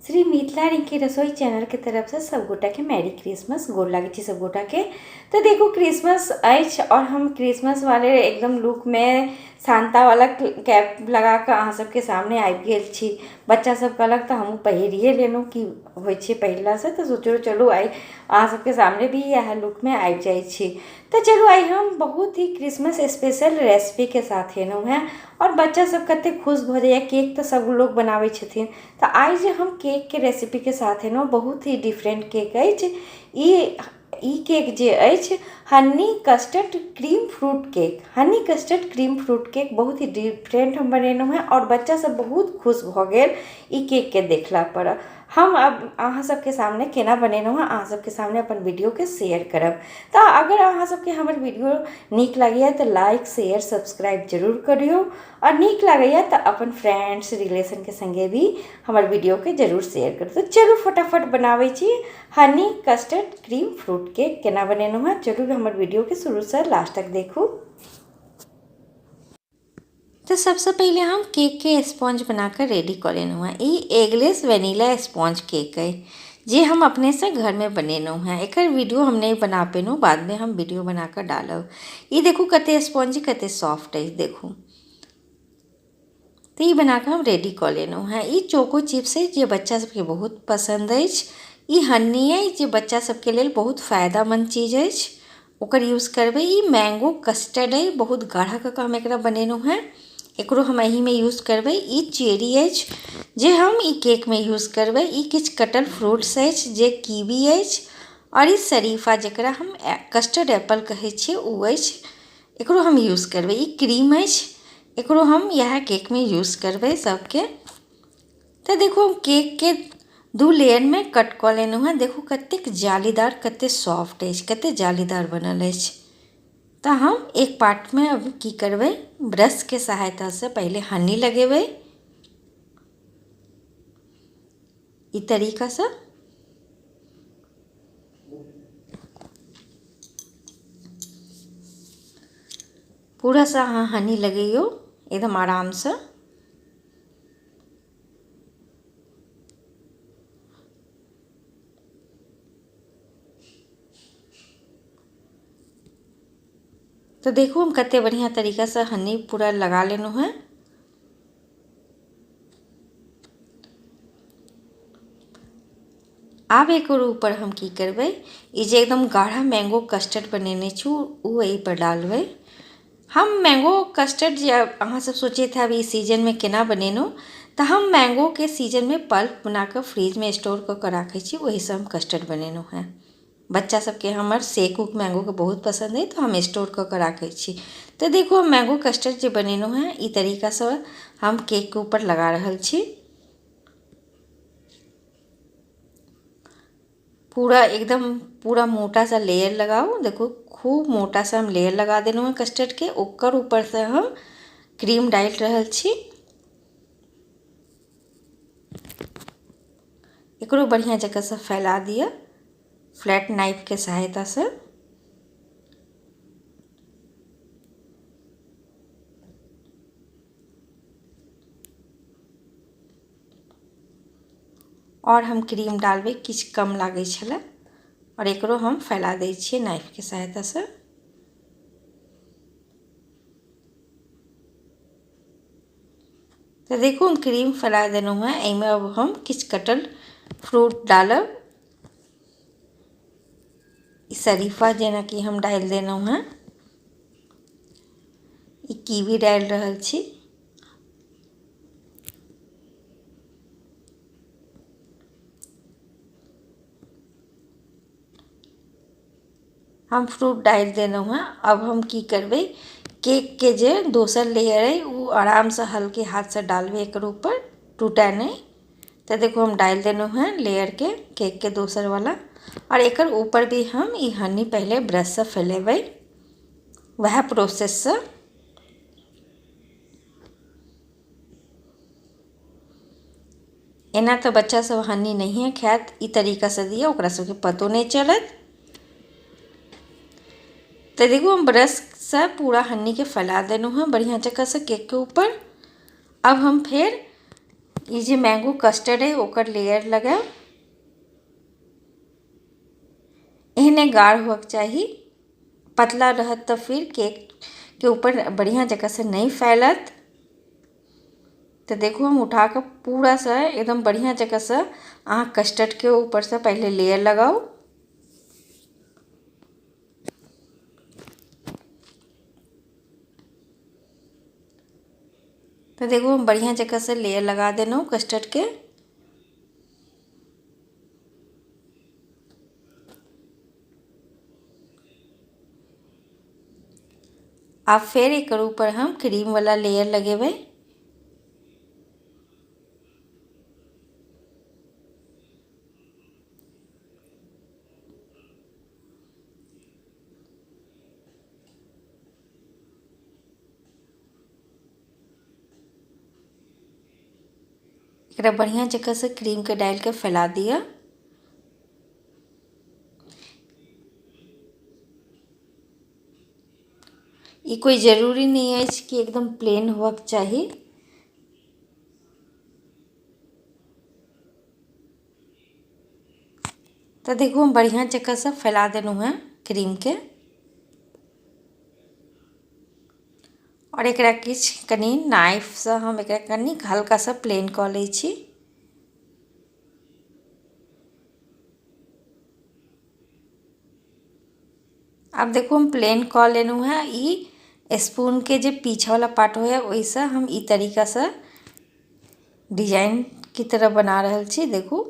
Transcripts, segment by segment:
श्री मिथिला रिंकी रसोई चैनलके तरफसँ सब गोटाके मैरी क्रिसमस। गोर लागै छी सब गोटाके। तऽ देखू क्रिसमस अछि आओर हम क्रिसमस वाले एकदम लुकमे सांता वाला कैप लगा कऽ अहाँ सबके सामने आबि गेल छी। बच्चा सब कहलक तऽ हमहूँ पहिरिए लेलहुँ, की होइ छै पहिरलासँ। तऽ सोचलहुँ चलू आइ अहाँ सबके सामने भी इएह लुकमे आबि जाइ छी। तऽ चलू आइ हम बहुत ही क्रिसमस स्पेशल रेसिपीके साथ एलहुँ हेँ। आओर बच्चा सब कतेक खुश भऽ जाइए, केक तऽ सब लोग बनाबै छथिन, तऽ आइ जे हम केकके रेसिपीके साथ एलहुँ, बहुत ही डिफरेंट केक अछि ई। ई केक जे अछि honey custard cream fruit cake, honey custard cream fruit cake बहुत ही डिफरेंट हम बनेलहुँ हेँ आओर बच्चा सब बहुत खुश भऽ गेल ई केकके देखला पर। हम आब अहाँ सबके सामने केना बनेलहुँ हेँ अहाँ सबके सामने अपन वीडियोके शेयर करब। तऽ अगर अहाँ सबके हमर वीडियो नीक लागैए तऽ लाइक शेयर सब्सक्राइब जरूर करियौ, आओर नीक लागैए तऽ अपन फ्रेंड्स रिलेशनके सङ्गे भी हमर वीडियोके जरूर शेयर करू। तऽ चलू फटाफट बनाबै छी honey custard cream fruit cake केना बनेलहुँ हेँ। जरूर हमर वीडियोके शुरूसँ लास्ट तक देखू। तऽ सबसँ पहिले हम केकके स्पॉन्ज बनाकऽ रेडी कऽ लेलहुँ हेँ। ई एगलेस वेनिला स्पॉन्ज केक अइ जे हम अपनेसँ घरमे बनेलहुँ हेँ। एकर वीडियो हम नहि बना पेलहुँ, बादमे हम वीडियो बनाकऽ डालब। ई देखू कते स्पॉन्जी कते सॉफ्ट अछि देखू। तऽ ई बनाकऽ हम रेडी कऽ लेलहुँ हेँ। ई चोको चिप्स अछि जे बच्चा सबके बहुत पसन्द अछि। ई हनी अइ जे बच्चा सबके लेल बहुत फायदामन्द चीज अछि, ओकर यूज करबै। ई मैंगो कस्टर्ड अइ, बहुत गाढ़ा कऽ कऽ हम एकरा बनेलहुँ हेँ, एकरो हम एहिमे यूज करबै। ई चेरी अछि जे हम ई केकमे यूज करबै। ई किछु कटल फ्रूट्स अछि जे कीवी अछि, आओर ई शरीफा जकरा हम कस्टर्ड एप्पल कहै छियै ओ अछि, एकरो हम यूज करबै। ई क्रीम अछि, एकरो हम इएह केकमे यूज करबै सबके। तऽ देखू हम केकके 2 लेयरमे कट कऽ लेलहुँ हेँ। देखू कतेक जालीदार, कतेक सॉफ्ट अछि, कतेक जालीदार बनल अछि। तऽ हम एक पार्टमे अब की करबै, ब्रशके सहायतासँ पहिले हनी लगेबै ई तरीकासँ। पूरासँ अहाँ हनी लगैयौ एकदम आरामसँ। तऽ देखू हम कते बढ़िआँ तरीकासँ हनी पूरा लगा लेलहुँ हेँ। आब एकर ऊपर हम की करबै, ई जे एकदम गाढ़ा मैंगो कस्टर्ड बनेने छी ओ एहिपर डालबै हम। मैंगो कस्टर्ड जे अहाँ सब सोचैत हैब ई सीजनमे केना बनेलहुँ, तऽ हम मैंगोके सीजनमे पल्प बनाकऽ फ्रिजमे स्टोर कऽ कऽ राखै छी, ओहिसँ हम कस्टर्ड बनेलहुँ हेँ। बच्चा सबके हमर शेक उक मैंगोके बहुत पसन्द अइ, तऽ हम स्टोर कऽ कऽ राखै छी। तऽ देखू हम मैंगो कस्टर्ड जे बनेलहुँ हेँ ई तरीकासँ हम केकके ऊपर लगा रहल छी। पूरा एकदम पूरा मोटा सा लेयर लगाउ। देखू खूब मोटा सा हम लेयर लगा देलहुँ हेँ कस्टर्डके। ओकर ऊपरसँ हम क्रीम डालि रहल छी। एकरो बढ़िआँ जकाँसँ फैला दिअ फ्लैट नाइफके सहायतासँ। आओर हम क्रीम डालबै, किछु कम लागै छलै, आओर एकरो हम फैला दै छियै नाइफके सहायतासँ। तऽ देखू हम क्रीम फैला देलहुँ हेँ। एहिमे अब हम किछु कटल फ्रूट डालब। ई शरीफा जेनाकि हम डालि देलहुँ हेँ, ई कीवी डालि रहल छी। हम फ्रूट डालि देलहुँ हेँ। आब हम की करबै, केकके जे दोसर लेयर अइ ओ आरामसँ हल्के हाथसँ डालबै एकर ऊपर, टूटै नहि। तऽ देखू हम डालि देलहुँ हेँ लेयरके केकके दोसरवला, आओर एकर ऊपर भी हम ई हनी पहिले ब्रशसँ फैलेबै वएह प्रोसेससँ। एना तऽ बच्चा सब हनी नहिए खायत, ई तरीकासँ दियौ ओकरा सबके पतो नहि चलत। तऽ देखू हम ब्रशसँ पूरा हनीके फैला देलहुँ हेँ बढ़िआँ जकाँसँ केकके ऊपर। अब हम फेर ई जे मैंगो कस्टर्ड है ओकर लेयर लगायब। एहने गाढ़ होयके चाही, पतला रहत तऽ फिर केक के ऊपर बढ़िया जगह से नहीं फैलत। तो देखो हम उठा के पूरा सा एकदम बढ़िया जगह से अहाँ कस्टर्ड के ऊपर से पहले लेयर लगाओ। तो देखो हम बढ़िया जगह से लेयर लगा देना कस्टर्ड के। अब फिर एक ऊपर हम क्रीम वाला लेयर लगेबै। एकरा बढ़िया जगह से क्रीम के डाल के फैला दिया। ई कोई जरूरी नहीं है कि एकदम प्लेन होना चाहिए। तो देखो हम बढ़िया जगह से फैला देलहुँ हैं क्रीम के। और एकरा किछु कनि नाइफ से हम एकरा कनि हल्का सा प्लेन कऽ लै छी। अब देखो हम प्लेन कऽ लेलहुँ हैं। ई स्पून के जे पीछा वाला पार्ट होइए ओहिसँ हम ई तरीका से डिजाइन की तरह बना रहल छी। देखू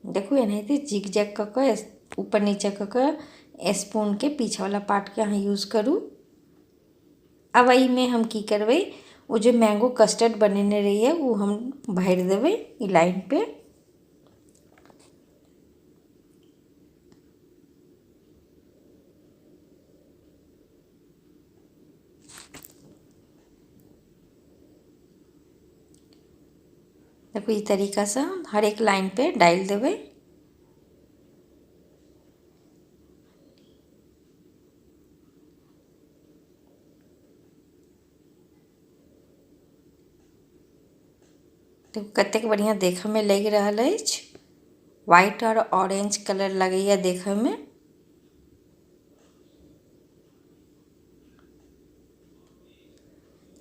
देखू एनाहिते जिग जैग कऽ कऽ ऊपर नीचा कऽ कऽ स्पून के पीछा वाला पार्ट के अहाँ यूज करू। अब एहिमे हम की करबै, ओ जे मैंगो कस्टर्ड बनेने रहियै ओ हम भरि देबै ई लाइन पे। देखो ई तरीका से हर एक लाइन पे डालि देबै। देखो कतेक बढ़िया देखऽ में लागि रहल अछि, व्हाइट और ऑरेंज कलर लगैया देखऽ में।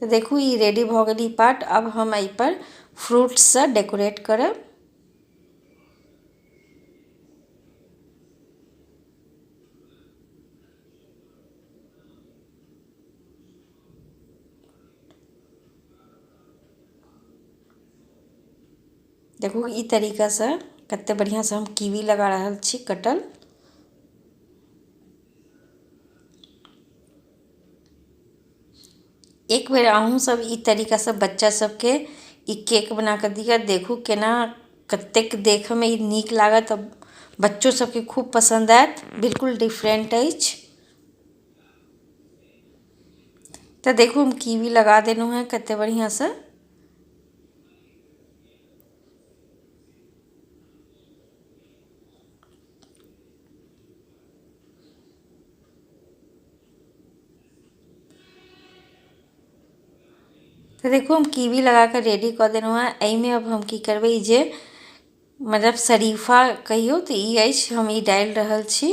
तो देखू ई रेडी भऽ गेल ई पार्ट। अब हम एहि पर फ्रूट्स से डेकोरेट करब। देखू ई तरीका से कते बढ़िया से हम कीवी लगा रहल छी कटल। एक बेर अहूँ सब ई तरीका से बच्चा सबके ई केक बना के दिअ, देखू केना कतेक देखऽ में ई नीक लागत, बच्चो सबके खूब पसंद आयत। बिल्कुल डिफरेंट अछि। तो देखू हम कीवी लगा देलहुँ हैं कते बढ़िया से। तो देखो हम कीवी लगा कर रेडी कऽ देलहुँ हैं। एहिमे अब हम की करबै, ई जे मतलब शरीफा कहियौ तऽ ई अछि, हम ई डालि रहल छी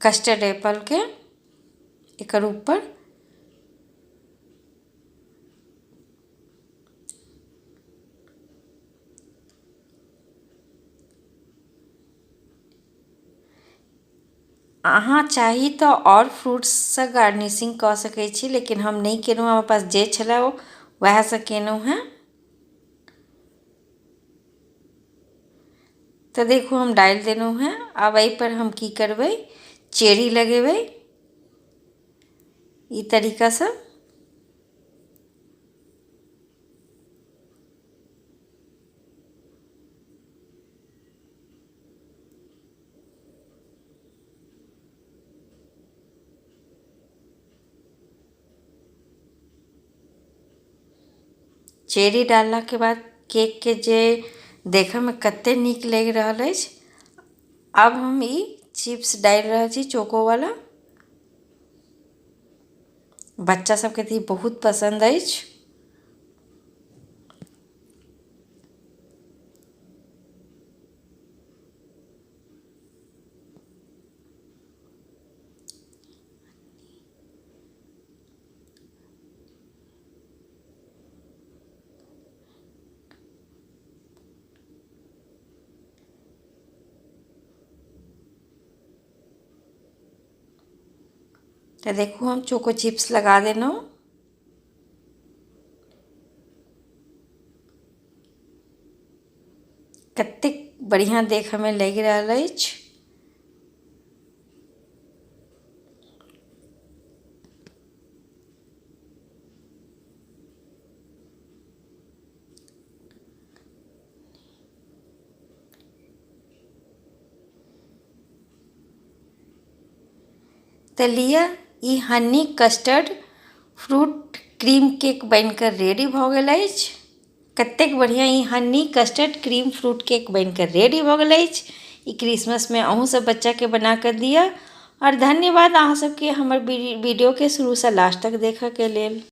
कस्टर्ड एप्पल के एकर ऊपर। अहाँ चाही तऽ आओर फ्रूट्ससँ गार्निशिंग कऽ सकै छी, लेकिन हम नहि केलहुँ, हमरा पास जे छलै ओ वएहसँ केलहुँ हेँ। तऽ देखू हम डालि देलहुँ हेँ। आब एहिपर हम की करबै, चेरी लगेबै ई तरीकासँ। चेरी डाललाके बाद केकके जे देखैमे कतेक नीक लागि रहल अछि। आब हम ई चिप्स डालि रहल छी चोकोवला। बच्चा सबके तऽ ई बहुत पसन्द अछि। तऽ देखू हम चोको चिप्स लगा देलहुँ। कतेक बढ़िआँ देखयमे लागि रहल अछि। तऽ लिअ ई honey custard fruit cream cake बनिकऽ रेडी भऽ गेल अछि। कतेक बढ़िआँ ई honey custard cream fruit cake बनिकऽ रेडी भऽ गेल अछि। ई क्रिसमसमे अहूँसभ बच्चाके बना कऽ दिअ। आओर धन्यवाद अहाँ सबके हमर वीडियोके शुरूसँ लास्ट तक देखऽके लेल।